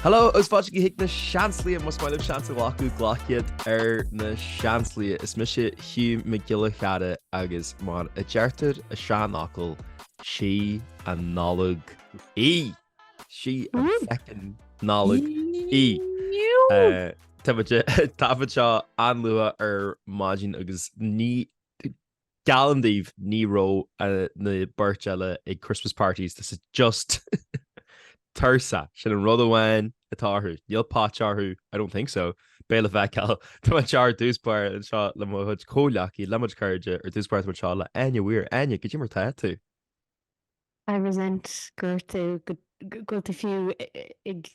Hello agus fáilte chuig na Seansálaithe más maith libh seans a ghlacadh glac iad ar na Seansálaithe. Is mise Hugh Mac Giolla Chearra agus mar a deirtear i seanfhocal, sí an Nollaig í! Sí an feckin Nollaig í! Tá muid ag taifead seo an-luath ar maidin agus ní Geallaim daoibh ní raibh na beirt eile ag Christmas parties, tá siad just tuirseach. Sin an rud amháin atá orthu. Níl potch orthu, I don't think so. Beidh le feiceáil. Tá mé anseo ar dtús báire anseo le mo chuid comhghleacaí, le mo chuid cairde, ar dtús báire tá mé anseo le Áine Weir. Áine, cad é mar tá tú? I resent gur tú go bhfuil tú fiú ag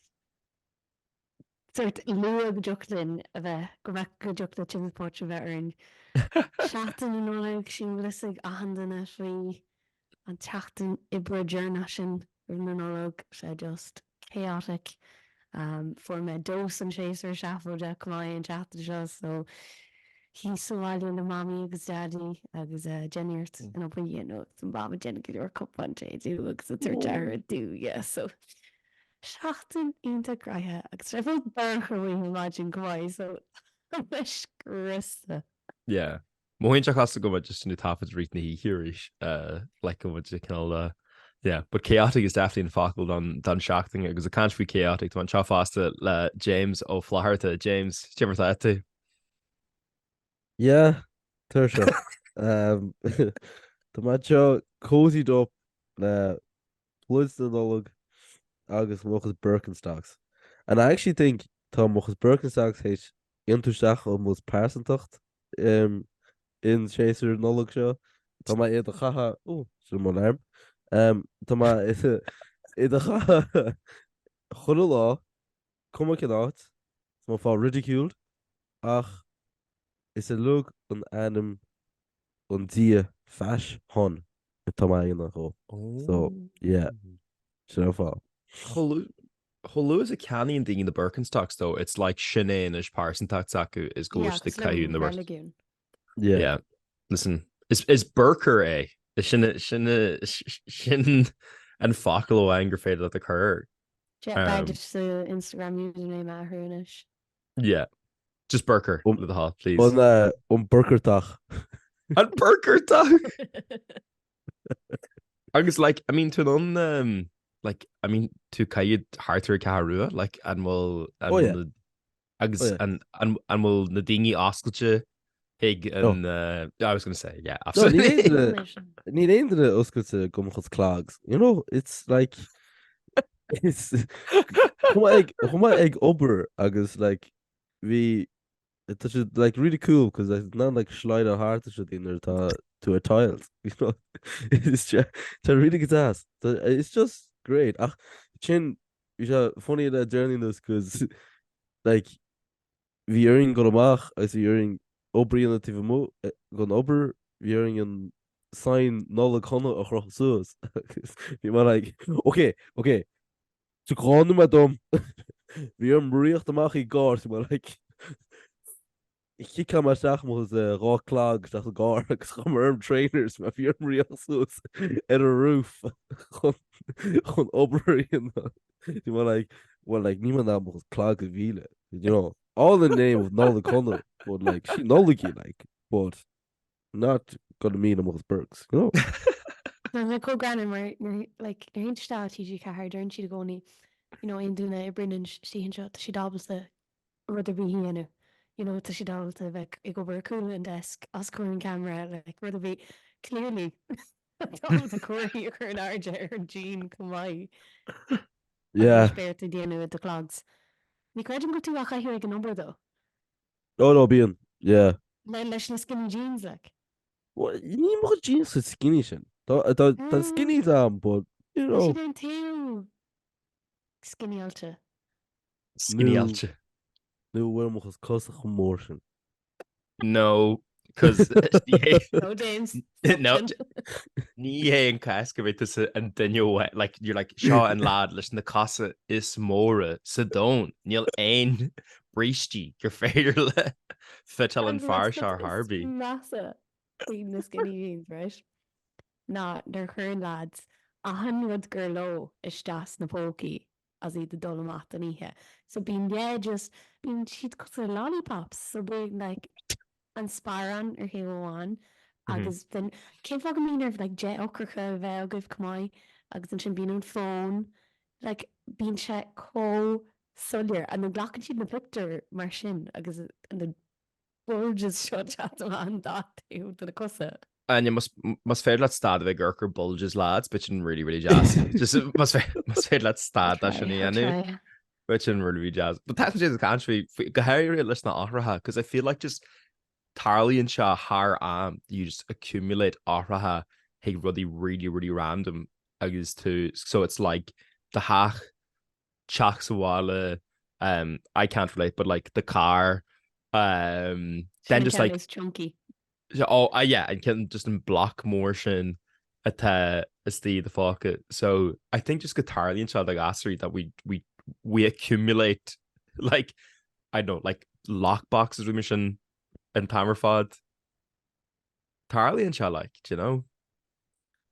sórt lua go dtiocfadh linn a bheith, go mbeadh, go dtiocfadh le tine potch a bheith orainn. Seachtain na Nollag, sílim go bhfuil fhios ag achan duine faoi an tseachtain oibre deireanach sin roimh na Nollag, sé just chaotic. Fuair mé dose an séasúr seafóideach chomh maith an tseachtain seo so thíos sa bhaile le Mamaí agus Daidí agus déanamh iarracht an obair a dhéanamh agus an Mham ag déanamh go leor cupán tae domh agus ag tabhairt aire domh, yeah so Seachtain iontach graitheach agus tá sé fós dorcha amuigh ar maidin chomh maith so tá mé scriosta. Yeah. Mothaíonn sé cosúil go bhfuil muid just ag taifead i rith na hoíche arís like go bhfuil muid cineál uh, yeah, but chaotic is definitely an focal don, don seachtain agus ag caint faoi chaotic tá anseo fosta le James Ó Flatharta. James, cad é mar tá tú? Yeah, tuirseach. Um, tá mé anseo cozied up le Pluid na Nollag agus mo chuid Birkenstocks. And I actually think tá mo chuid Birkenstocks théis iontú isteach i mo pearsantacht um, in séasúr Nollag seo. Tá mé iad a chaitheamh, ó, sin mo alarm. Um, tá mé iad a chaitheamh chuile lá, cuma cén áit, tá mé fá ridiculed, ach is uilig in ainm an dia faisean atá mé a dhéanamh dhó. So, yeah, sin an fáth. Chomh luath is a ceannaíonn daoine na Birkenstocks though, it's like sin é anois pearsantacht s'acu is go bhfuil siad ag caitheamh na Birkenstocks. Yeah. Yeah. Listen, is, is Birker é. Sin, sin, sin an focal amháin gur féidir leat a chur air. Yeah, beidh sa Instagram username a athrú anois. Yeah. Just Birker, le do thoil, please. An, uh, an Birkertach. An Birkertach! Agus like, I mean, tú an, um, like, I mean, tú caiid thart ar Cheathrú Rua, like, an bhfuil, an Oh, yeah. bhfuil na- agus Oh, yeah. an, an, an bhfuil na daoine oscailte chuig an, uh, I was gonna say, yeah, No, níl absolutely. aon duine- Níl aon duine oscailte do mo chuid clogs. You know, it's like it's Chuaigh mé ag chuaigh mé ag obair agus like bhí tá siad like really cool cos like not like slide thart ar siad nuair atá tú ar tiles you know it's just tá really go deas Tá- it's just great ach sin bhí sé funny le déanaí anuas cos like bhí orainn dul amach agus bhí orainn obair a dhéanamh taobh amuigh den obair, bhí orainn an sign Nollaig Shona a chrochadh suas agus bhí mé like ok, ok, tabhair 2 nóiméad dom, bhí orm ritheacht amach i gcarr, bhí mé like chiceáil mé isteach mo dhá clog isteach sa gcarr agus chuir mé orm trainers mar bhí orm ritheacht suas ar an roof chun chun obair a dhéanamh. Bhí mé like, well like níl mé in ann mo chuid clog a mhilleadh, you know, all in the name of Nollaig Shona, but like, sí Nollaig í like, but not gonna milleadh mo chuid Birks, you know? Tá sé chomh greannmhar mar nuair like nuair a théann tú isteach TG4 deireann siad i gcónaí you know aon duine a oibríonn istigh anseo tá siad ábalta rud ar bith a dhéanamh you know tá siad ábalta bheith ag obair ar chúl an desk os comhair an ceamara like rud ar bith clearly tá ábalta comharthaí a chur in airde ar an jean chomh maith. Yeah. Agus spéirt a dhéanamh i do clogs. Ní chreidim go bhfuil tú á chaitheamh ag an obair though. Oh no, bíonn. Yeah. Le leis na skinny jeans like. Well, ní mo chuid jeans chomh skinny sin. Tá tá tá skinnies ann, but you Tá know. siad ar an taobh skinnyáilte. Skinnyáilte. Nó bhfuil mo chuid cosa chomh mór sin. No, cos ní hé No, James. No, ní hé an cás go mbeidh tusa an duine amháin, like, you're like, seo an lad leis na cosa is móra sa domhan. Níl aon brístí gur féidir le fiteáil an fear seo ar chor ar bith. Measa faoi na skinny jeans, right? Ná nuair a chuireann lads achan rud gur leo isteach sna pócaí. as iad ag dul amach don oíche. So bíonn yeah just bíonn siad cosúil le lollipops so bíonn like an sparán ar thaobh amháin agus then cén fáth go mbíonn oraibh like 10 eochracha a bheith agaibh chomh maith agus ansin bíonn an fón like bíonn sé chomh soiléir and then glacann siad na pictiúir mar sin agus na bulges seo ag teacht amach an dá taobh de na cosa. Áine, más féidir leat stad a bheith ag amharc ar bulges lads, beidh sin really really deas. Just más féidir leat stad de sin a dhéanamh. Beidh sin really really deas. But tá sé ag caint faoi go háirithe leis na eochracha, because I feel like just tarlaíonn sé thar am, you just accumulate eochracha chuig rudaí really really random agus tú, so it's like do theach, teach sa bhaile, um, I can't relate, but like the car, um, then just like... Is chunky. Oh, uh, yeah, an ceann just an block mór sin atá istigh i do phóca. So I think just go tarlaíonn sé do ghasúraí that we, we, we accumulate like, I don't know, like lock boxes rudaí mar sin an t-am ar fad. Tarlaíonn sé like, do you know?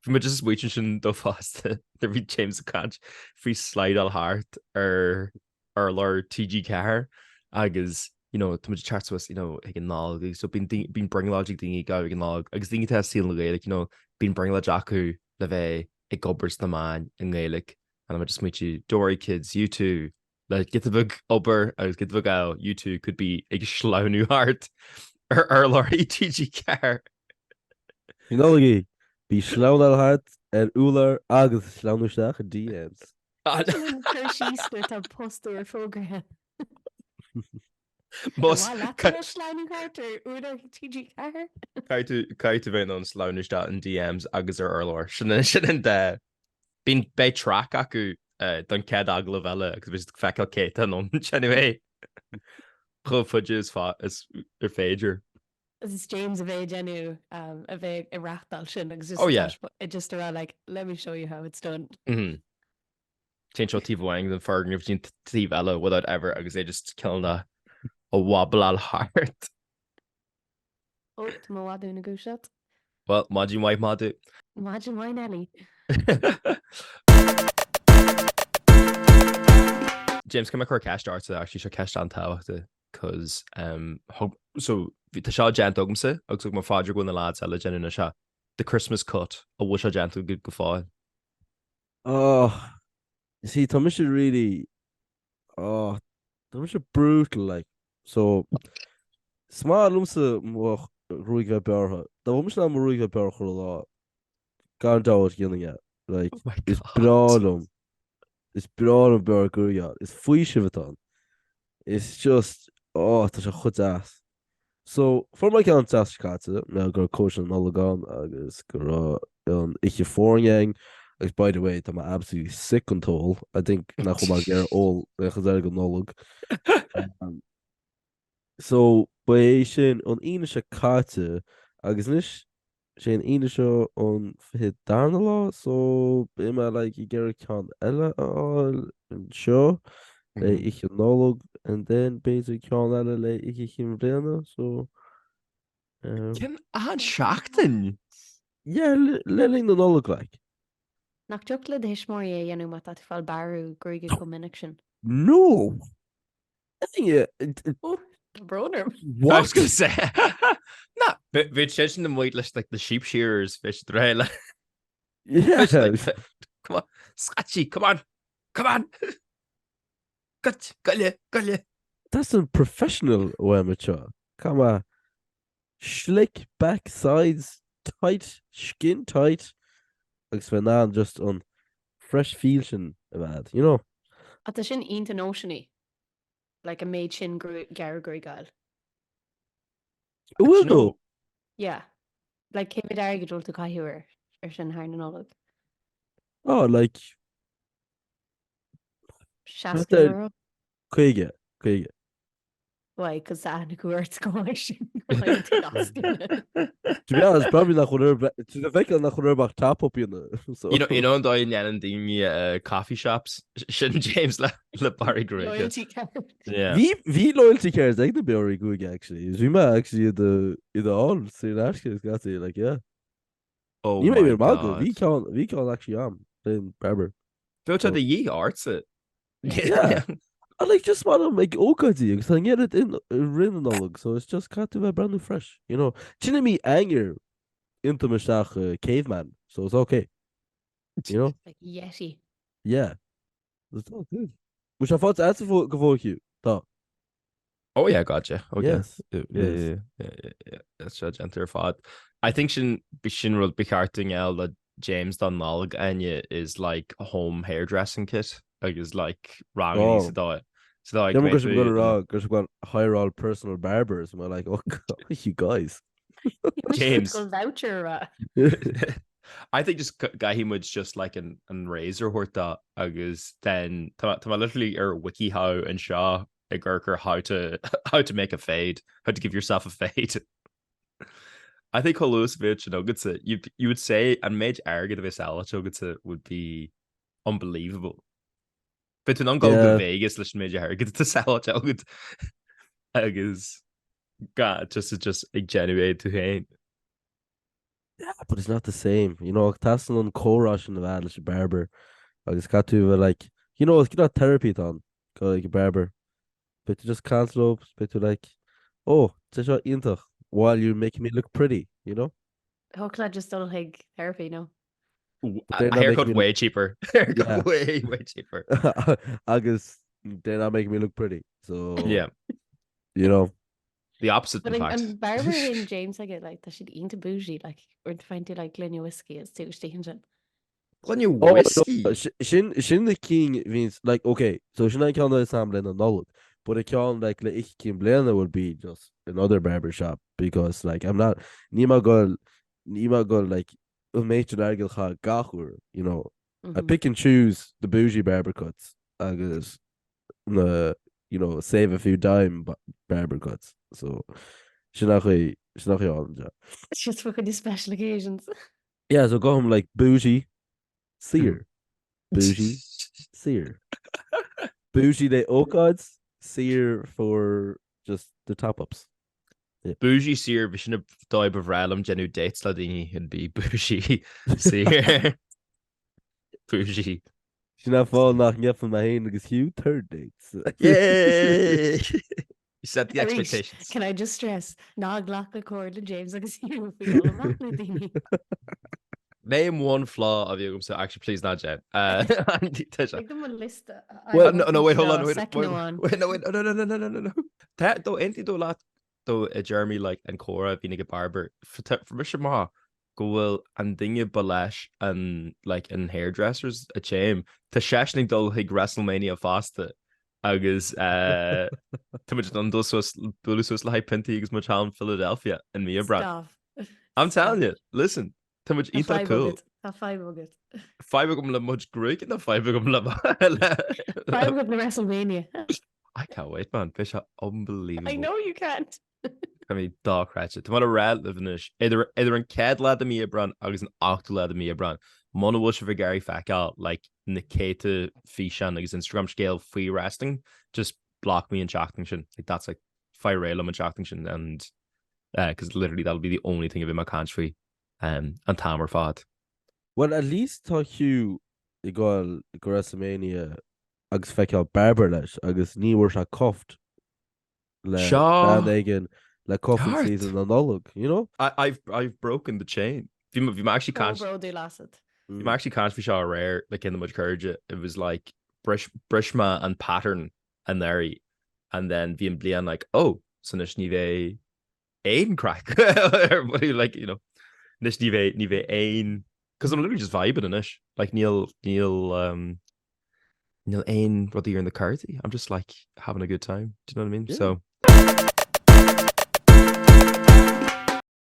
Bhí mé just ag smaoitiú ansin dó fosta nuair a bhí James ag caint faoi slideáil thart ar urlár TG4 agus you know, tá muid ag teacht suas you know, ag an Nollaig agus so bíonn bíonn brionglóid ag daoine ag gabháil ag an Nollaig agus daoine atá i saol na Gaeilge, you know, bíonn brionglóid acu le bheith ag obair sna meáin i nGaeilge and I'm just smaoitiú, don't worry kids, you too le giota beag obair agus giota beag ádh, you too could be ag sleamhnú thart ar urláirí TG4. Faoi Nollaig í, bí sleamhnáil thart ar urlár agus sleamhnú isteach i DMs. Sin an cur síos nuair atá post úr fógartha. Más Ar mhaith leat a bheith sleamhnú thart ar urlár TG4? Caithfidh tú bheith in ann sleamhnú isteach in DMs agus ar urlár. Sin an dá Bíonn, beidh track acu don chéad agallamh eile agus beidh siad ag feiceáil cé atá in ann déanamh é chomh faide is is ar féidir. Is James a bheidh ag déanamh, a bheidh ag reáchtáil sin agus just Oh yeah. just a rá like let me show you how it's done. Mhm. Téann sé ó taobh amháin den foirgneamh go dtí an taobh eile without ever agus é just cineál ag wobbleáil thart. Ó, tá mo mhadadh ina dhúiseacht. Bhuel, maidin mhaith madadh. Maidin mhaith Nelly. James, caithfidh mé cur ceist ortsa, actually seo ceist an-tábhachtach, cos um, thug, so tá seo déanta agamsa agus thug mé faoi deara go bhfuil na lads eile ag déanamh anois seo, the Christmas cut, an bhfuil sé déanta agat go fóill? Oh, see, tá mise really, Oh, tá mise brutal, like. So, is maith liomsa mo ghruaig bheith bearrtha. Dá mbeadh mise in ann mo ghruaig bheith bearrtha chuile lá, gan dabht dhéanfainn é. Like, Oh my is God. breá liom. Is breá liom bearradh gruaige a fháil. Is faoiseamh atá ann. It's just, oh, tá sé chomh deas. So, fuair mé ceann an tseachtain seo caite, mar go raibh cóisir na Nollag ann agus go raibh an oíche foirne againn, agus by the way, tá mé absolutely sick den t-ól, I think nach bhfuil mé ag iarraidh ól den chuid eile den Nollaig. So, ba é sin an Aoine seo caite agus anois sé an Aoine seo an 22 lá so beidh mé like ag iarraidh ceann eile a fháil anseo le Oíche Nollag and then b'fhéidir ceann eile le Oíche Chinn Bhliana so um, Cinn achan seachtain? Yeah, le le linn na Nollag like. Nach dtiocfadh le do thuismitheoirí é a dhéanamh má tá tú ag fáil bearradh gruaige chomh minic sin? No! Tá brón orm. What? I was gonna say. Na, bhí sé sin amuigh leis like the sheep shearers bhí siad réidh le. Yeah. Come on, Scotchy, come on, come on. Gut, goile, goile. That's an professional uaim seo. Come on. Slick back sides, tight, skin tight agus bheith in ann just an fresh feel sin a bheith, you know. Ach tá sin iontach nóiseannaí. Like an méid sin gearradh gruaige a fháil. An bhfuil though? Yeah. Like cé mhéad airgid bhfuil tú ag caitheamh air ar sin thar na Nollag? Oh, like 60 euro? 50, 50. Why? Cos tá aithne acu ort go maith sin go bhfaigheann tú nasc. To be honest, probably nach bhfuil ar to the feiceáil nach bhfuil ar ach top up dhéanamh. So. You know, you know an dóigh a ndéanann daoine uh, coffee shops sin James le le bearradh gruaige. Loyalty card. Yeah. Bhí bhí loyalty cards ag na bearradh gruaige actually. Bhí mé actually i do i do fháil saor in aisce is gach like yeah. Oh Ní mé my ar magadh, God. bhí ceann bhí ceann actually am in barber. Bhí sé de dhíth ortsa. Yeah. And like just mar am ag ócáidí agus tá an oiread in i rith na Nollag so it's just caithfidh tú bheith breathnú fresh, you know. Tine mí Eanáir iompaím isteach uh, caveman, so it's okay. You know? Like Yeti. Yeah. It's all good. Bhfuil sé fáilte agat go fóill Hugh? Tá. Oh yeah, gotcha. Okay. Yes. Yeah, Yes. yeah, yeah, yeah, yeah. That's seo déanta ar fad. I think sin sin rud ba cheart dúinn a fháil le James don Nollaig Áine is like a home hairdressing kit agus like ranganna Oh. sa dóigh. Sa dóigh Yeah, go go mbeidh sibh gonna tú- rá go sibh gonna hire all personal barbers and we're like, oh God, you guys. James. Go voucher a. I think just caithfidh muid just like an, an razor a thabhairt dó agus then tá tá mé literally ar WikiHow anseo ag amharc ar how to how to make a fade, how to give yourself a fade. I think chomh luath is a bheadh sin agatsa, you, you would say an méid airgid a bheas sábháilte agatsa would be unbelievable. Bheadh tú in ann dul go Yeah. Vegas leis an méid airgid atá sábháilte agat agus ga just just ag déanamh é tú féin. Yeah, but it's not the same. You know, teastaíonn an comhrá sin a bheith leis an barber agus caithfidh tú a bheith like, you know, it's not therapy atá ann, go like a barber. Beidh tú just caint leo, beidh tú like, oh, tá seo iontach, while you're making me look pretty, you know? Thiocfadh leat just dul chuig therapy, no? But they're A not making haircut me way cheaper. Haircut Yeah. way, way cheaper. Agus they're not making me look pretty. So, Yeah, you know. the opposite But in an, fact. an barber in James aige, like, tá siad iontach bougie, like, uaireanta faigheann tú like gloine whiskey is tú istigh ansin. Gloine Oh, no, whiskey. sin sin na cinn bhíonns like okay, so sin an ceann is am le na Nollag, but a ceann like le oíche cinn bliana would be just another barber shop because like I'm not níl mé ag goil níl mé ag goil like an méid sin airgid a chaitheamh gach uair, you know. I Mhm. pick and choose the bougie barber cuts agus na you know save a few dime barber cuts so sin an chaoi sin an chaoi ann yeah. It's just for kind special occasions. Yeah, so gabhaim like bougie saor bougie saor bougie le ócáid saor for just the top-ups. Yeah. Bougie saor bhí sin an dóigh ba bhreá liom déanamh dates le daoine it'd be bougie saor bougie. Sin an fáth nach ngeobhaidh mé féin agus Hugh third dates. Yay! You set the Arís, expectations. can I just stress, ná glac le comhairle James agus Hugh faoi dhul amach le daoine. Name one flaw a bhí agamsa, actually please ná déan. Uh, tá sé. Lig dom an liosta a Well, no, no, wait, hold on, wait, Second wait, one. wait, no, wait, no, no, no, no, no, no, no. Tá dó aontaím dó leat dó a Jeremy like an comhrá a bhíonn ag an barber. Fuair mise amach go bhfuil an duine ba leis an like an hairdressers a téim. Tá seisean ag dul chuig WrestleMania fosta agus eh, tá muid in ann dul suas bualadh suas le haghaidh piontaí agus muid thall in Philadelphia in mí Aibreáin. Stop. I'm telling you, listen, tá muid Tá iontach fadhb cool. agat. Tá fadhb agat. Fadhb agam le mo chuid gruaige nó fadhb agam le le Fadhb agat le WrestleMania. I can't wait man, beidh sé unbelievable. I know you can't. Tá mé dochreidte. Tá mé ag rá libh anois, idir idir an chéad lá de mí Aibreán agus an ochtú lá de mí Aibreán, muna bhfuil sibh ag iarraidh feiceáil like na céadta físeán agus Instagram scéal faoi wrestling, just block me an tseachtain sin. Like that's like faigh réidh liom an tseachtain sin and uh, cause literally that'll be the only thing a bheidh mé ag caint faoi um, an t-am ar fad. Well, at least tá Hugh ag goil go WrestleMania agus feiceáil barber leis agus ní bhfuair sé cuffed le Seo bean éigin le cuffing ceart. season na Nollag, you know? I, I've, I've broken the chain. Bhí mé- bhí mé actually Chomh caint bródúil asat. Bhí mé actually caint faoi seo aréir le ceann de mo chuid cairde. It was like bris bris mé an pattern anuraidh and then bhí an bliain like oh so anois ní bheidh aon craic ar like you know anois ní bheidh ní bheidh aon because I'm literally just vibing anois like níl níl um níl aon rudaí ar na cártaí I'm just like having a good time do you know what I mean Yeah. so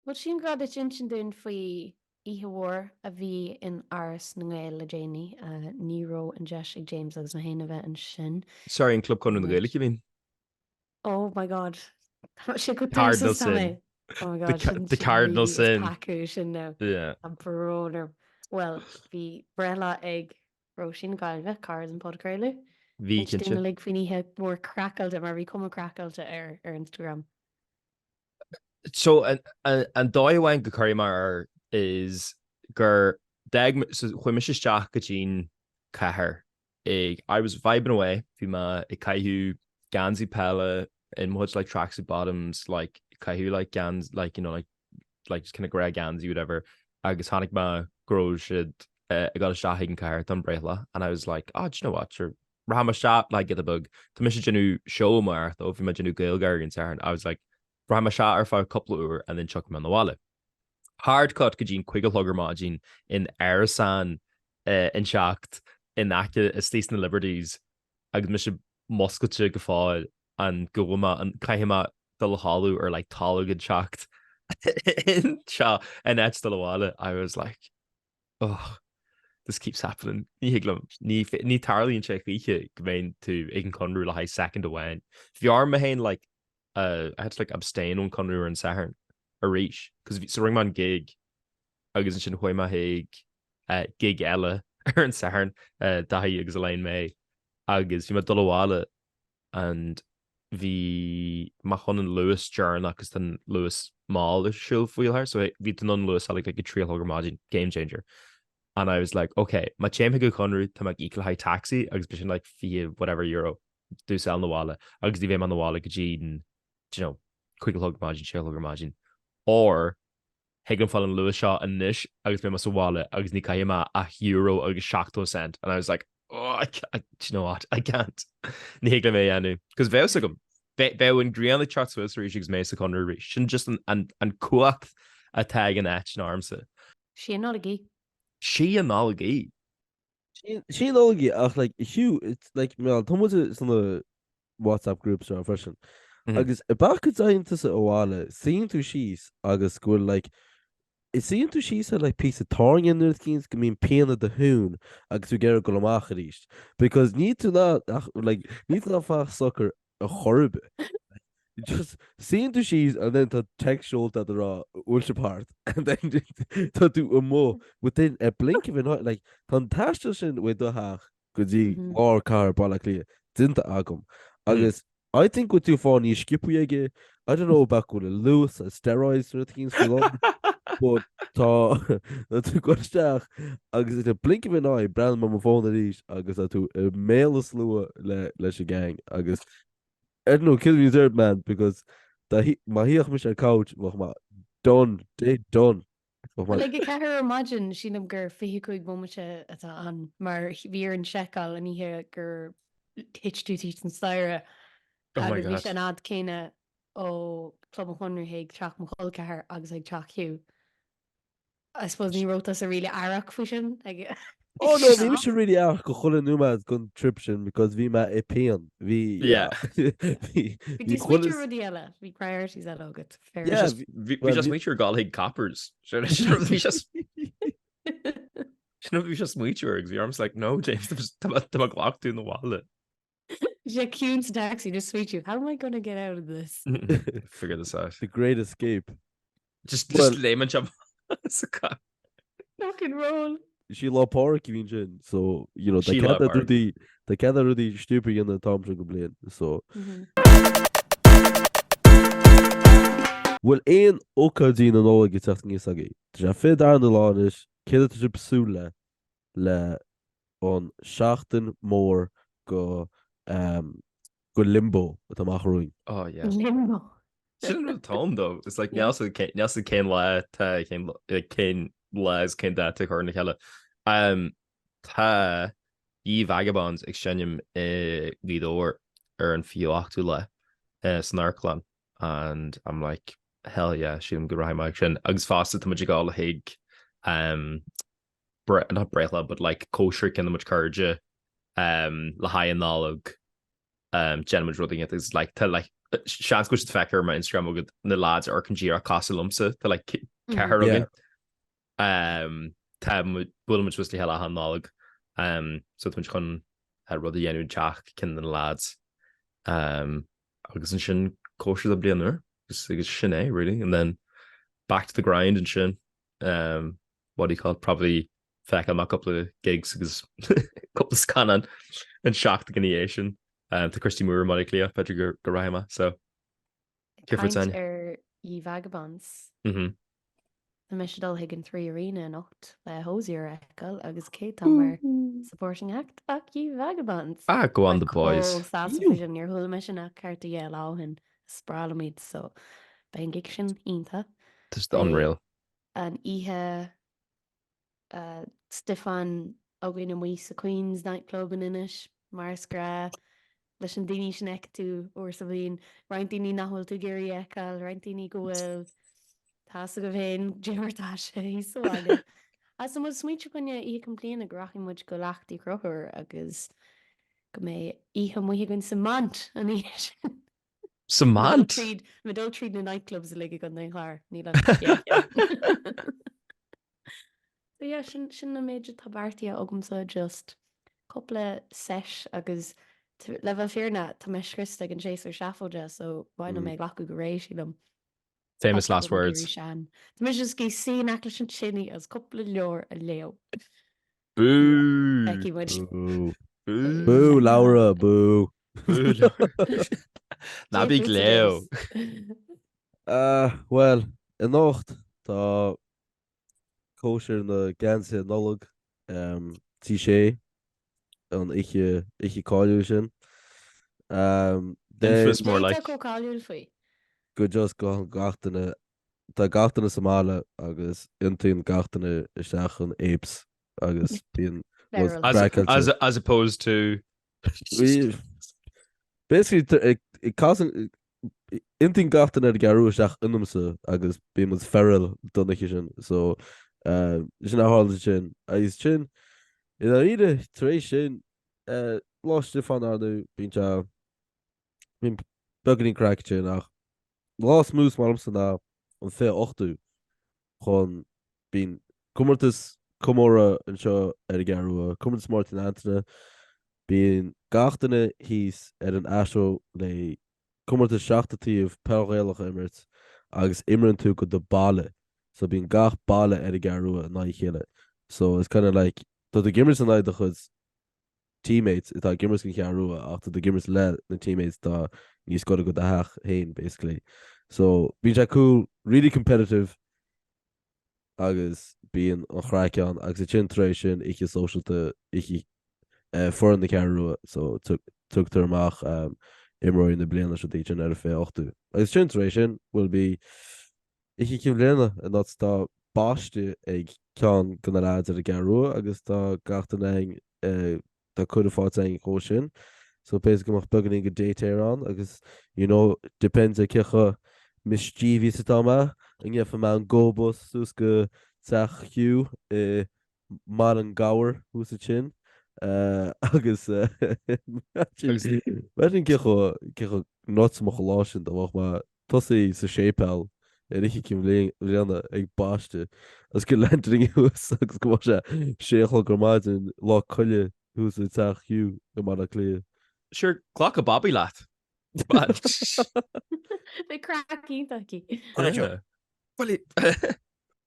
Bhuel sílim gur ghá duit insint dúinn faoi oíche mhór a bhí in Áras na nGael le déanaí. Ní raibh an deis ag James agus mé féin a bheith ansin. Sorry an Club Conradh na Gaeilge you mean? Oh my God. Tá sé go Cardinal dtús is tá mé. sin. Oh my The God, ca- sin the sin cardinal really is sin. peaca sin now. Yeah. Tá brón orm. Bhuel, bhí breithlá ag Róisín na Gaillimhe, cara den podchraoladh. Bhí Inis dúinn cinnte. uilig faoin oíche mhór craiceáilte mar bhí cuma craiceáilte ar ar Instagram. So an an an dóigh amháin go cuirfidh mé air is gur d'fhág so chuaigh mise isteach go dtí'n cathair. Ag I was vibing away, bhí mé ag caitheamh geansaí peile in mo chuid like tracksuit bottoms, like caitheamh like geans like you know like like just kind of grey geansaí whatever agus chonaic mé go raibh siad eh, ag dul isteach ag an cathair don breithlá and I was like oh do you know what sure rachaidh mé isteach like giota beag tá mise ag déanamh seó amárach though bhí mé ag déanamh GaelGÁIRÍ an Satharn I was like rachaidh mé isteach ar feadh cúpla uair and then tiocfaidh mé 'na bhaile. Hard cut go dtí an 5 a chlog ar maidin in árasán inteacht in aice istigh sna Liberties agus mise muscailte go fóill an go bhfuil mé an caithfidh mé dul a chodladh ar like tolg inteacht anseo in áit dul abhaile I was like oh this keeps happening ní thig liom ní ní tarlaíonn sé choíche go mbeidh tú ag an Conradh le haghaidh second amháin. Bhí orm mé féin like uh, I had to like abstain ón Conradh ar an Satharn arís cos so rinne mé an gig agus ansin chuaigh mé chuig uh, gig eile ar an Satharn uh, Daithí agus Elaine May agus bhí mé ag dul abhaile and bhí mé chun an Luas deireanach agus tá an Luas mall ar siúl faoi láthair so bhí tú in ann Luas a fháil ag like, 3 a chlog ar maidin, game changer. And I was like, okay, má téim chuig an Chonradh tá mé ag íoc le haghaidh taxi agus b'shin like 20 whatever euro domsa a fháil 'na bhaile agus ní bheidh mé 'na bhaile go dtí do you know, 5 a chlog ar maidin, 6 a chlog ar maidin. Or thig liom fáil an Luas seo anois agus beidh mé sa bhaile agus ní caithfidh mé ach euro agus 70 cent. And I was like, oh, I can't, do you know what, I can't. Ní thig liom é a dhéanamh. Cos bheadh fhios agam, bheadh an ghrian ag teacht suas arís agus mé sa Chonradh arís. Sin just an, an, an cumhacht atá ag an áit sin ormsa. Sí an Nollaig í. Sí an Nollaig í. Sí an Nollaig í ach like Hugh it's like mé tá muid sna WhatsApp groups seo freisin. Agus an bealach go dtéann tusa abhaile suíonn tú síos agus go bhfuil like suíonn tú síos ar like píosa tairne nó rud eicínt go mbíonn pian i do thún agus tú ag iarraidh dul amach arís because níl tú in ann ach like níl tú in ann fanacht socair ar chor ar bith. Just suíonn tú síos and then tá text seolta agat ag rá bhfuil sibh thart and then tá tú amuigh within a blink of an eye like tá an taisteal sin uaidh do theach go dtí lár cathair Baile Átha Cliath déanta agam agus I think go bhfuil tú ag fáil níos sciobthaí aige I don't know about go bhfuil an Luas ar steroids nó rud eicínt faoi láthair but tá tá tú ag dul isteach agus in a blink of an eye breathnaím ar mo fón arís agus tá tú i mbéal an tslua le leis an gang agus I don't know kill me dead man because dá má shuífeadh mise ar couch bheadh mé done day done bheadh mé Ag a ceathair ar maidin sílim gur 25 bomaite atá ann mar bhí orainn seiceáil an oíche gur thit tú tríd an staighre Oh my agus bhí God. sé an fhad céanna ó Club an Chonradh chuig teach mo chol ceathar agus chuig teach Hugh. I suppose ní raibh tusa really aireach faoi sin ag Oh no, bhí mise really aireach go chuile nóiméad den trip sin because bhí mé i pian. Bhí Yeah. bhí Bhí bhí tú chuile smaointiú ar rudaí eile, bhí priorities eile agat. Fair Yeah, enough. bhí Bhí well just bhí smaointiú ar ghabháil chuig Coppers. Sin bhí just sin bhí just smaointiú ar agus bhí ormsa like no James tá mé tá mé ag glac tú 'na bhaile. Sé ciúin sa taxi, just smaointiú, how am I gonna get out of this? Figure this out. The Great Escape. Just just léimeann sé sa car. Rock and roll. Sí Lá Pádraig a bhí ansin, so, you know, tá Sí Lá cead Pádraig. rudaí, tá cead rudaí stupid a dhéanamh an t-am sin den bhliain, so. Bhfuil aon ócáidí na Nollag ag teacht aníos agaibh? Tá sé 22ú lá anois, céard atá sibh ag súil le, le an seachtain mór go go limbo atá amach romhainn. Oh yeah. Limbo. Sin an rud atá ann though. It's like níl fhios cén níl fhios cén lá tá cén cén lá is cén dáta curtha ina chéile. Um, tá Ye Vagabonds ag seinm i nGaoth Dobhair ar an 28ú lá uh, san Amharclann and I'm like hell yeah, sílim go rachaidh mé ag sin. Agus fosta tá muid ag dul chuig um, not breithlá but like cóisir ceann de mo chuid cairde um, le haghaidh an Nollag um, déanann muid rud éigin agus like tá like seans go bhfuil siad feicthe ar mo Instagram agat na lads a amharcann díreach cosúil liomsa tá like ceathrar Yeah. againn um, tá buaileann muid suas le chéile achan Nollag um, so tá muid chun uh, rud a dhéanamh i dteach ceann de na lads um, agus ansin cóisir don bhliain úr agus agus sin é really and then back to the grind ansin um, what do you call it, probably feicfidh mé cúpla gigs agus cúpla scannán an seachtain ina dhiaidh sin. Um, tá Christy Moore i mBaile Átha Cliath, b'fhéidir go, go rachaidh mé, so. Ag caint ar Ye Vagabonds. Mm -hmm. Tá mise ag dul chuig an 3 Arena anocht le Hozier a fheiceáil agus cé tá mar supporting act ach Ye Vagabonds. Ah, go on the boys. Chomh sásta faoi sin, níor chuala mé sin ach thart ar dheich lá ó shin. Is breá liom iad so beidh an gig sin iontach. Just unreal. An oíche Stiofáin againn amuigh sa Queen's Nightclub in Inis, mar is gnách, leis na daoine sin a fheiceann tú uair sa bhliain, roinnt daoine nach bhfuil tú ag iarraidh a fheiceáil, roinnt daoine go bhfuil, tá fhios agaibh féin cad é mar atá sé thíos sa bhaile. Agus tá muid ag smaointiú fá choinne Oíche Chinn Bliana go rachaidh muid go Leacht Uí Chonchúir agus go mbeidh oíche amuigh againn sa Mount an oíche sin. Sa Mount? Mé dul tríd na nightclubs uilig i gContae an Chláir. Níl an chéad cheann. So yeah, sin, sin an méid atá beartaithe agamsa, just cúpla sesh agus le bheith fírinneach, tá mé scriosta ag an séasúr seafóide so ba mhaith liom é a ghlacadh go réidh, sílim. Famous last words. Tá mise just ag suí in aice leis an tine agus cúpla leabhar a léamh. Bú! Feicfidh muid. Bú. Bú! Bú, Laura, bú. Bú, Laura. Ná bí ag léamh. Bhuel, anocht tá cóisir na geansaithe Nollag, Tí Sé, an oíche, oíche cáiliúil sin. Infamous more like. Cé atá chomh cáiliúil faoi? Go just go gach duine Tá gach duine sa mbaile agus iontaíonn gach duine isteach chun apes agus bíonn rud craiceáilte. As, as opposed to. Basically, casann, iontaíonn gach duine ar an gCeathrú Rua isteach ionamsa agus bíonn muid feral don oíche sin. So, sin a tharla sin. Agus sin, i ndáiríre, tar éis sin, Lá Stiofáin ar ndóigh, bíonn sé, bíonn beagáinín craic ansin ach Lá is mó is maith liomsa ná an 28ú chun bíonn comórtas comóradh anseo ar an gCeathrú Rua, comórtas Máirtín Antaine, bíonn gach duine thíos ar an Astro le comórtas seachtú taobh peil Ghaelach a imirt agus imríonn tú go do baile so bíonn gach baile ar an gCeathrú Rua in aghaidh a chéile so it's kind of like tá tú ag imirt in aghaidh do chuid teammates atá ag imirt don Cheathrú Rua ach tá tú ag imirt le na teammates atá níos gaire go do theach féin basically. So bíonn sé cool, really competitive agus bíonn an chraic ann agus ansin tar éis sin oíche sóisialta oíche foireann na Ceathrú Rua so tugtar amach imreoirí na bliana seo duit sin ar an 28ú. Agus sin tar éis sin will be Oíche Chinn Bhliana anocht tá baiste ag ceann de na leaids ar an gCeathrú Rua agus tá gach duine againn tá cuireadh faighte againn chomh sin so b'fhéidir go mbeadh beagáinín go déitéar ann agus you know depends ar cé chomh mischievous atá mé an ngeobhaidh mé an go bus suas go teach Hugh i mBaile an Ghabhair thuas ansin agus imagine cé chomh cé chomh nuts a mbeadh an lá sin dá mbeadh mé tosaí sa séipéal ar Oíche Chinn Bhliana ag baisteadh agus go landing thuas agus go mbeadh sé sé a chlog ar maidin Lá Coille thuas i dteach Hugh i mBaile Átha Cliath. Sure, glacfaidh Bobby leat. Beidh craic iontach aici. Yeah.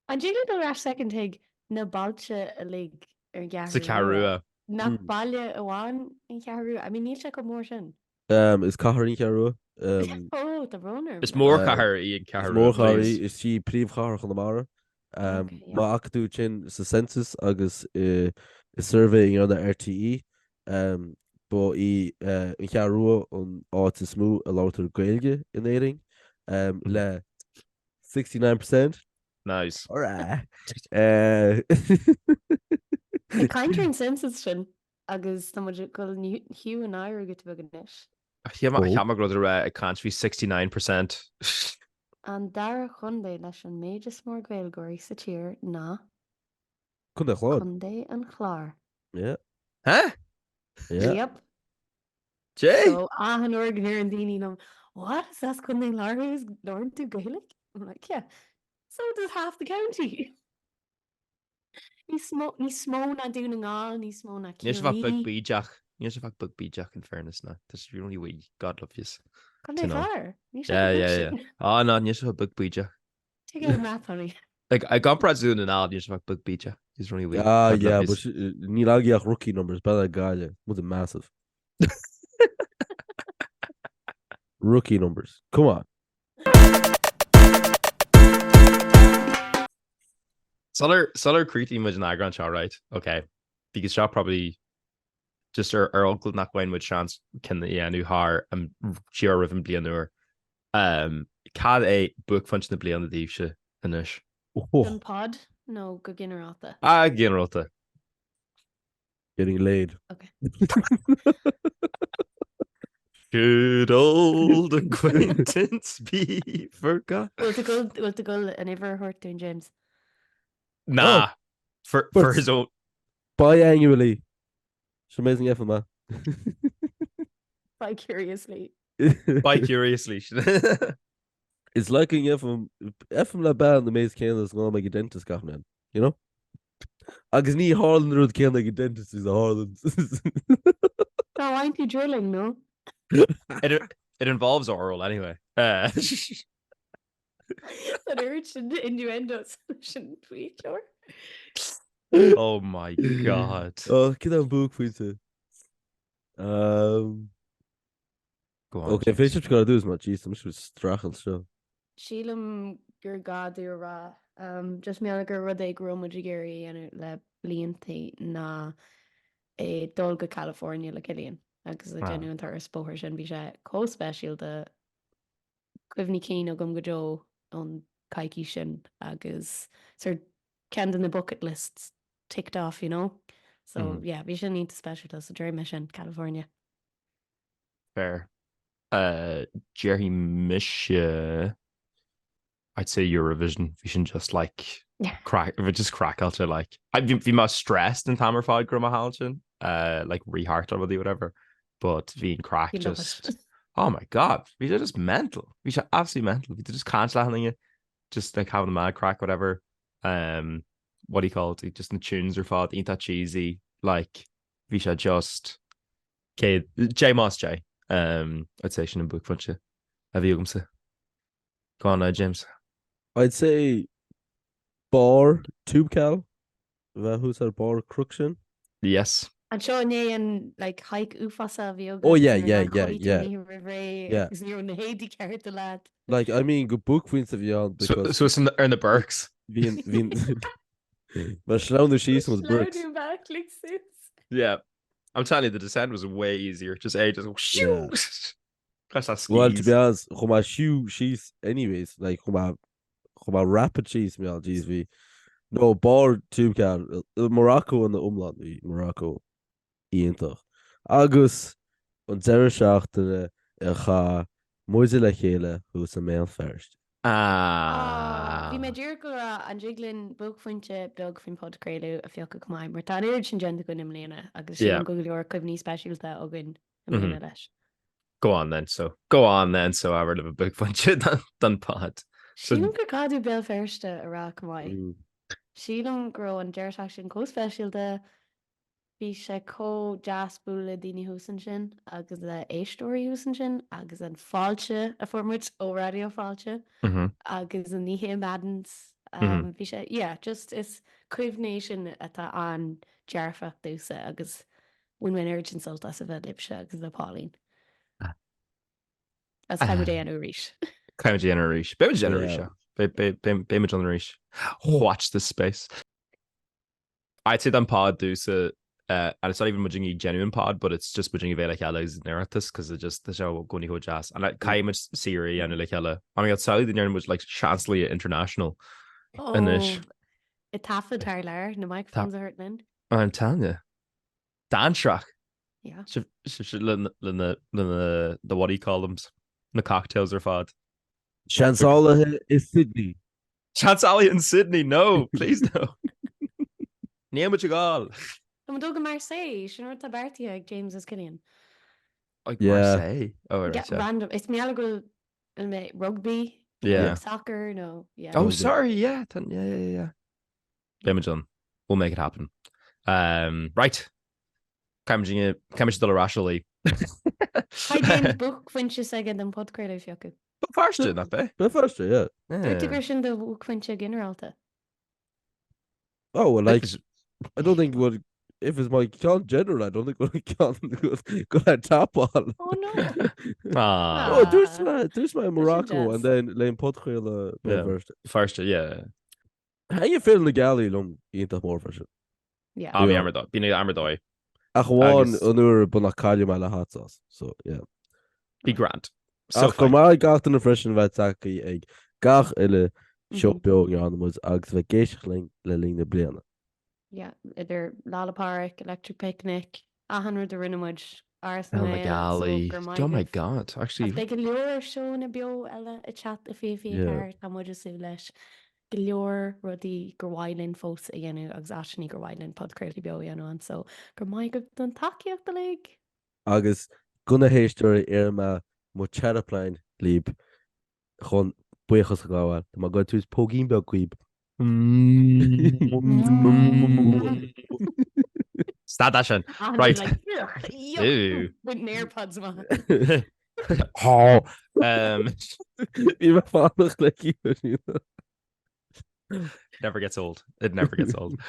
An dtig linn dul ar ais soicind chuig na bailte uilig ar an Sa gCeathrú Cheathrú Rua? Rua. Nach baile amháin an Cheathrú Rua? I mean níl sé chomh mór sin. Is cathair í an Cheathrú Rua. Ó, tá brón orm. Is mórchathair í an Is Cheathrú Rua, mórchathair í, please. is í príomhchathair Chonamara. Okay, yeah. Má fhaca tú sin sa census agus i suirbhé a ndearna RTÉ, ba í an Cheathrú Rua an áit is mó a labhartar Gaeilge in Éirinn, le 69%. Nice. Alright. Ag caint ar an census sin agus tá muid ag dul Hugh in áirithe go beag anois. Cheap mé go raibh tú ag caint faoi 69%. An dara chontae leis an méid is mór Gaeilgeoirí sa tír ná? Contae Chláir. Contae an Chláir. Yeah. Huh? Yeah. Yep. Jay? So achan uair go ndeireann daoine liom, What, is as Contae an Chláir thú is labhrann tú Gaeilge? I'm like, yeah. So does half the county. Níos mó, níos mó ná Dún na nGall, níos mó ná Níl sé bheith beag Ciarraí. bídeach. Níl sé bheith beag bídeach in fairness ná. Tá sé really wee. God love yous. Contae You know. Chláir. Níl sé Yeah, chomh beag yeah, yeah. sin. Ah, no, níl sé bheith beag bídeach. Take out math, honey. Like, i gcomparáid Dún na nGall, níl sé bheith beag bídeach. He's really wee. Ah, God yeah, love but yous. níl agaibh ach rookie numbers, better Gaillimh, muid massive. Rookie numbers. Come on. Sular sular críochnaíonn muid an eagrán seo, right, ok, because seo probably just ar ar eagla nach bhfaigheann muid seans ceann a dhéanamh thar an díreach roimh an bliain úr. Um, cad é buaicphointe na bliana daoibhse anois? Don pod nó go ginearálta? Ah, go ginearálta. Getting laid. Ok. Should auld acquaintance be forgot? Bhfuil tú ag goil bhfuil tú ag goil an uimhir a thabhairt dúinn, James? Nah, for, for his own... Biannually. It's amazing effort, man. Bi-curiously. Bi-curiously. It's like an FM, FM le bean na méid céanna is ná ag an dentist gach mbliain, you know? Agus ní tharlann an rud céanna ag an dentist is a tharlann. Dá bhfaigheann tú drilling, no? It, it involves oral anyway. Uh, San oiread sin innuendos sin faoi oh my god. Oh, cad é an buaicphointe. Um, Go on, Ok, James. féidir go dtús mar jeez, tá mise ag streachailt seo. Sílim gur gá domh a rá, just mar gheall gur rud é go raibh muid ag iarraidh a dhéanamh le bliantaí ná é dul go California le Cillian agus ag déanamh an turas bóthair sin. Bhí sé chomh speisialta, cuimhní cinn agam go deo ón coicís sin agus sort ceann de na bucket lists ticked off, you know? So yeah, bhí sin iontach speisialta, so déarfaidh mé sin, California. Fair. Déarfaidh mise I'd say Eurovision. Bhí sin just like craic, bhí just craiceáilte like. I, bhí, bhí mé stressed an t-am ar fad go raibh mé thall ansin, uh, like rith thart ar rudaí whatever, but bhí an craic You love just, it. oh my god, bhí sé just mental. Bhí sé absolutely mental. Bhí tú just caint le achan duine, just like having a mad craic whatever. Um, what do you call it? Just na tunes ar fad, iontach cheesy, like bhí sé just Cé, J más J. I'd say sin an buaicphointe a bhí agamsa. Go on now, James. I'd say barr Toubkal, bheith thuas ar barr cnoc sin. Yes. Anseo i ndiaidh an like hike uafásach a bhí agat. Oh yeah, yeah, yeah, yeah. Ní roimh ré Yeah. agus ní raibh na héadaí cearta leat. Like, I mean, go buaicphointe a bhí ann because Suas ar na Birks. bhí an, bhí an, mar sleamhnú síos was Birks. Sleamhnú back like suas. Yeah. I'm telling you, the descent was way easier. Just é just Yeah. Cos that Well, to skis. be honest, chuaigh mé siú síos anyways, like chuaigh mé chuaigh mé rapid síos mé jeez bhí no barr Toubkal Morocco ina iomlán bhí Morocco iontach. Agus an deireadh seachtaine a chaith muide le chéile thuas i mBéal Feirste. Ah. Bhí mé díreach ag rá an dtig linn buaicphointe beag faoin podchraoladh a phiocadh chomh maith mar tá an oiread sin déanta againn i mbliana agus sílim go go leor cuimhní speisialta againn i mbliana leis. Go on then, so. Go on then, so abair libh buaicphointe don pod. Sílim gur gá domh Béal Feirste a rá chomh maith. Sílim go raibh an deireadh seachtaine sin chomh speisialta. Bhí sé chomh deas bualadh le daoine thuas ansin agus le éisteoirí thuas ansin agus an fáilte a fuair muid ó Raidió Fáilte agus an oíche i Madden's. Bhí sé, yeah, just is cuimhne é sin atá an-dearfach domhsa agus bhain mé an oiread sin sult as a bheith libhse agus le Pauline. Agus caithfidh muid é a dhéanamh arís. Caithfidh muid é a dhéanamh arís. Beidh muid a dhéanamh arís, yeah. Beidh muid ann arís. Watch this space. I'd say don pod domhsa uh, and it's not even muid ag déanamh an pod, but it's just muid a bheith le chéile agus an Oireachtas cos it just tá sé i gcónaí chomh deas. And like, caithfidh muid saoire a dhéanamh le chéile. I mean, samhlaigh dá ndéanann muid like Seansálaithe International anois. Oh, ag taifead thar lear, na microphones a thabhairt linn. I'm telling you. Dainséarach. Yeah. Sibh sibh le na le na le na the what do you call them? Na cocktails ar fad. Seansálaithe i Sydney. Seansálaithe in Sydney, no, please no. Níl muid ag gabháil. Tá muid ag dul go Marseille, sin rud atá beartaithe ag James is Cillian. Ag Yeah. Marseille? Oh, right, Yeah, yeah. random. Is mar gheall go bhfuil mé rugby, Yeah. soccer nó yeah. Oh, Rugby. sorry, yeah, tá- yeah, yeah, yeah. Beidh muid ann. We'll make it happen. Um, right. Caithfidh muid dul ar ais a luí. Hi James buaicphointe s'aige don podchraoladh a phiocadh. Béal Feirste, nach b'é? Béal Feirste, yeah. Dúirt tú gur sin do bhuaicphointe ginearálta. Oh, well, like, I don't think what if it's my ceann general, I don't think what ceann go le tapáil. Oh no. Ah. Oh, dúirt mé dúirt mé Morocco deas. and then le an podchraoladh Béal Yeah. Feirste. Feirste, yeah. Thaitnigh Féile na Gealaí liom iontach mór freisin. Yeah. Ah, bhí am ar dóigh. Bhí am ar dóigh. Ach amháin Agus- an uair ba nach cailleadh mé le hot sauce. So, yeah. Bhí grand. So Ach go fine. maith gach duine freisin bheith tagtha ag gach uile seó Mhm. beo a ndearna muid agus bheith ag éisteacht linn le linn na bliana. Yeah, idir Lá 'le Pádraig, Electric Picnic, achan rud a rinne muid, Áras na Féile na nGael, so Gealaí. go raibh maith Oh my agaibh. God, actually. Ach beidh go leor seónna beo eile ag teacht i 2024, tá muid ag súil leis. Go leor rudaí gur mhaith linn fós a dhéanamh agus áiteanna gur mhaith linn podchraoltaí beo a dhéanamh ann, so go raibh maith agaibh don tacaíocht uilig! Agus do na héisteoirí iarrfaidh mé mo terraplein libh chun buíochas a ghabháil. Tá mé ag goil tabhairt póigín beag dhaoib. Stad é sin. Right. Ew. With na AirPods amach. Bhí mé fánach le cíoradh. Never gets old. It never gets old.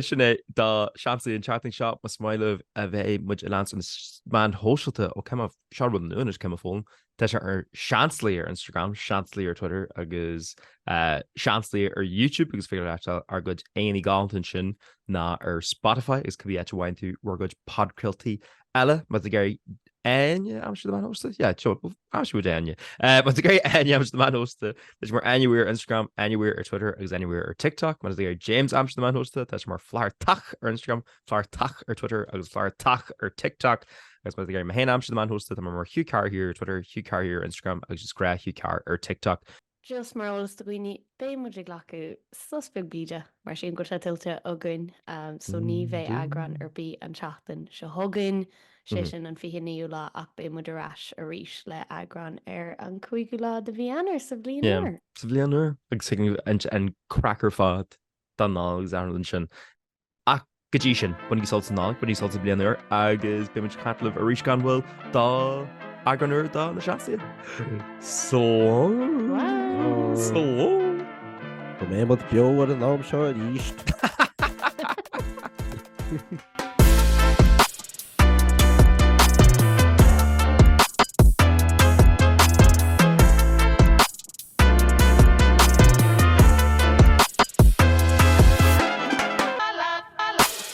Sin é do Seansálaí an tseachtain seo. Más maith libh a bheith muid a leanstan ar na meáin shóisialta ó cé seo rud nua anois cé mo fón. Tá sé ar Seansálaí ar Instagram, Seansálaí ar Twitter agus Seansálaí ar YouTube agus féidir leat ár gcuid aghaidheanna galánta ansin ná ar Spotify agus cibé áit a bhfaigheann tú bhur gcuid podchraoltaí eile. Má tá ag iarraidh Áine a aimsiú ar na meáin shóisialta? Yeah, sure, aimseoidh muid Áine. Má tá ag iarraidh Áine a aimsiú ar na meáin shóisialta, tá sí mar Áine Weir ar Instagram, Áine Weir ar Twitter agus Áine Weir ar TikTok. Má tá ag iarraidh James a aimsiú ar na meáin shóisialta, tá sé mar Flathartach ar Instagram, Flathartach ar Twitter agus Flathartach ar TikTok. Agus má tá ag iarraidh mé féin a aimsiú ar na meáin shóisialta, tá mé mar Hugh Carr here ar Twitter, Hugh Carr here ar Instagram agus just gnáth Hugh Carr ar TikTok. Just mar eolas do dhaoine, beidh muid ag glacadh sos beag bíde mar sílim go bhfuil sé tuillte againn so ní bheidh eagrán ar bith an tseachtain seo chugainn, sé sin an 29ú lá ach beidh muid ar ais arís le eagrán ar an 5ú lá de mhí Eanáir sa bhliain úr. Sa bhliain úr agus an craic ar fad don Nollaig agus achan rud ansin. Ach go dtí sin, bainigí sult as an Nollaig, bainigí sult as an bhliain úr agus beidh muid ag caint libh arís gan mhoill do eagrán úr de Na Seansálaithe. Slán! Slán! Go mbeidh muid beo ar an am seo arís.